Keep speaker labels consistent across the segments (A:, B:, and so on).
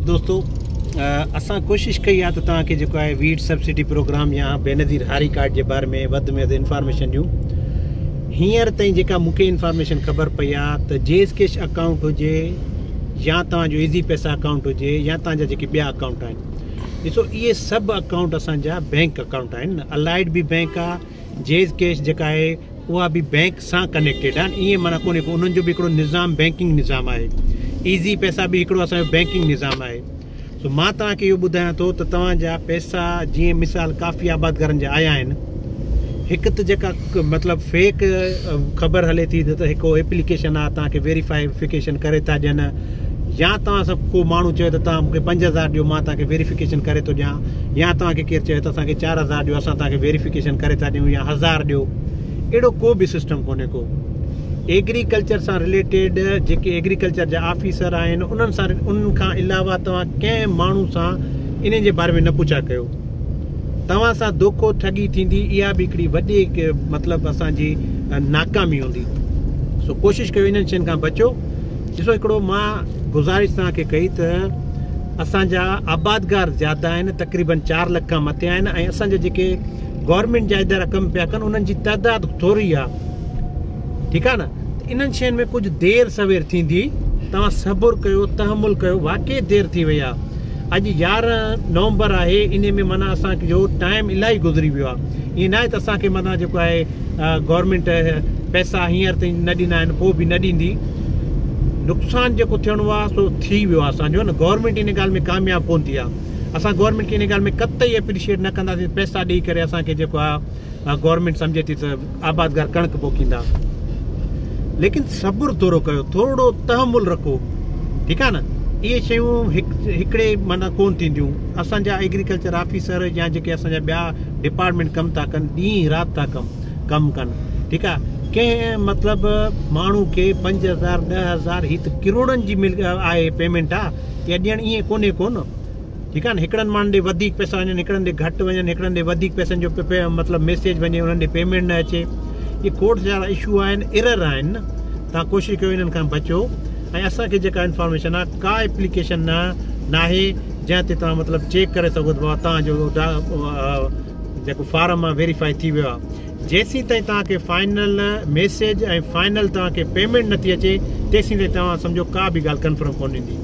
A: دوستو اسان ڪوشش ڪئي آهي ته توهان کي جيڪو آهي ويٽ سبسڊي پروگرام يا بينظير هاري ڪارڊ جي باري ۾ وڌ ۾ وڌ انفارميشن ڏيون. هينئر تائين جيڪا مون کي انفارميشن خبر پئي آهي ته جيز ڪيش اڪائونٽ هجي يا توهان جو ايزي پئسا اڪائونٽ هجي يا توهان جا جيڪي ٻيا اڪائونٽ آهن، ڏسو اهي سڀ اڪائونٽ اسان جا بينڪ اڪائونٽ آهن نه. الائيڊ به بينڪ آهي، جيز ڪيش جيڪا آهي اها به بينڪ سان ڪنيڪٽيڊ آهن. ائين معنيٰ ڪونهي ڪو انهن جو به هڪڙو نظام بينڪنگ نظام آهي. ايزي پئسا به هڪڙو اسان جو بينڪنگ نظام آهي. سو مان توهان کي اهو ٻڌايان ٿو ته توهان جا پئسا جيئن مثال ڪافي آبادگارن جا آيا آهن، هڪ ته جيڪا مطلب فيڪ خبر هلي ٿي ته هڪ ايپليڪيشن آهي توهان کي ويريفائيفڪيشن ڪري ٿا ڏين، يا توهان سان ڪو ماڻهو چوي ته توهان مون کي 5000 ڏيو مان توهان کي ويريفڪيشن ڪري ٿو ڏيان، يا توهان کي ڪير چوي ته اسان کي 4000 ڏيو اسان توهان کي ويريفڪيشن ڪري ٿا ڏيون، يا 1000 ڏيو، اهڙو ڪو به سسٽم ڪونهي ڪو. ايگريڪلچر سان رليٽيڊ جيڪي ايگريڪلچر جا آفيسر آهن انهن سان انهن کان علاوه توهان ڪنهن ماڻهو سان انهن جي باري ۾ نه پڇا ڪيو، توهان سان دوکو ٺڳي ٿيندي، اها به هڪڙي وڏي مطلب اسان جي ناڪامي هوندي. سو ڪوشش ڪيو انهن شين کان بچو. ڏسو هڪڙو مان گذارش توهان کي ڪئي ته اسان جا آبادگار زياده آهن، تقريبن 4 لک کان مٿي آهن، ۽ اسان جا جيڪي گورنمينٽ جا ادارا ڪم پيا ڪن انهن جي تعداد ٿوري آهي، ٺيڪ آهي نه. ته انهن شين ۾ ڪجهه دير سوير ٿيندي، توهان صبر ڪيو، تحمل ڪيو. واقعي دير ٿي وئي آهي، اڄ 11 نومبر آهي، انهي ۾ معنيٰ اسان جو ٽائيم الاهي گذري ويو آهي. ائين ناهي ته اسان کي معنيٰ جيڪو آهي گورنمينٽ پئسا هينئر تائين نه ڏنا آهن پوء به نه ڏيندي. نقصان جيڪو ٿيڻو آهي سو ٿي ويو آهي اسان جو نه. گورنمينٽ ان ڳالهه ۾ ڪامياب ڪونه ٿي آهي. اسان گورنمينٽ کي ان ڳالهه ۾ قطعي اپريشيئيٽ نه ڪنداسين پئسا ڏئي ڪري اسان کي جيڪو آهي گورنمينٽ سمجهي ٿي ته آبادگار ڪڻڪ پوکيندا، ليڪن صبر ٿورو ڪيو، ٿورو تحمل رکو، ٺيڪ آهي نه. اهي شيون هڪڙي معنيٰ ڪونه ٿينديون. اسان جا ايگريڪلچر آفيسر يا جيڪي اسان جا ٻيا ڊپارٽمينٽ ڪم ٿا ڪن، ڏينهن رات ٿا ڪم ڪن، ٺيڪ آهي. ڪنهن مطلب ماڻهو کي 5000 10,000 هي ته ڪروڙن جي مل آهي پيمينٽ آهي، اها ڏيڻ ائين ڪونهي ڪونه، ٺيڪ آهي نه. هڪڙن ماڻهن ڏي وڌيڪ پئسا وڃن، هڪڙن ڏي گهٽ وڃن، هڪڙن ڏي وڌيڪ پئسن جو مطلب ميسيج وڃي، انهن ڏي پيمينٽ نه اچي. اهي کوڙ سارا اشو آهن، ايرر آهن نه. توهان ڪوشش ڪيو انهن کان بچو. ۽ اسان کي جيڪا انفارميشن آهي ڪا ايپليڪيشن نه ناهي جنهن تي توهان مطلب چيڪ ڪري سگهو ته بابا توهان جو جيڪو فارم آهي ويريفائي ٿي ويو آهي. جيسين تائين توهان کي فائنل ميسيج ۽ فائنل توهان کي پيمينٽ نٿي اچي تيسين تائين توهان سمجهو ڪا به ڳالهه ڪنفرم ڪونه ڏيندي،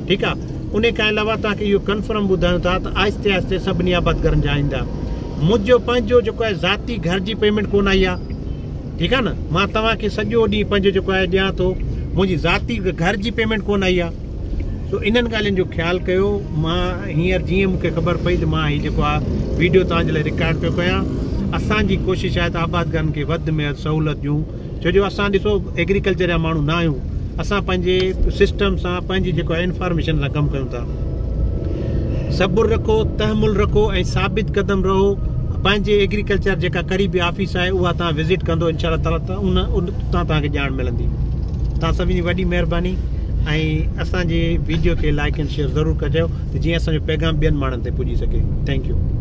A: ٺيڪ آهي. ان کان علاوه توهان کي اهو ڪنفرم ٻڌايون ٿا ته آهستي آهستي سڀني آبادگارن جا ايندا. منهنجو پنهنجو جيڪو آهي ذاتي گهر جي پيمينٽ ڪونه آئي آهي، ٺيڪ آهي نه. مان توهان کي سڄو ڏينهن پنهنجو جيڪو آهي ڏيان ٿو، منهنجي ذاتي گهر جي پيمينٽ ڪونه آئي آهي. سو انهن ڳالهين جو خيال ڪيو. مان هينئر جيئن مون کي خبر پئي ته مان هي جيڪو آهي ويڊيو توهان جي لاء رڪارڊ پيو ڪيان. اسان جي ڪوشش آهي ته آبادگارن کي وڌ ۾ وڌ سهولت ڏيون، ڇو جو اسان ڏسو ايگريڪلچر جا ماڻهو نه آهيون، اسان پنهنجي سسٽم سان پنهنجي جيڪو آهي انفارميشن سان ڪم ڪيون ٿا. صبر رکو، تحمل رکو ۽ ثابت قدم رهو. پنهنجي ايگريڪلچر جيڪا قريبي آفيس آهي اها توهان وزٽ ڪندو، انشاء الله تعالي ان اتان توهان کي ڄاڻ ملندي. توهان سڀني جي وڏي مهرباني ۽ اسان جي ويڊيو کي لائڪ اينڊ شيئر ضرور ڪجو ته جيئن اسان جو پيغام ٻين ماڻهن تائين پڄي سگهي. Thank you.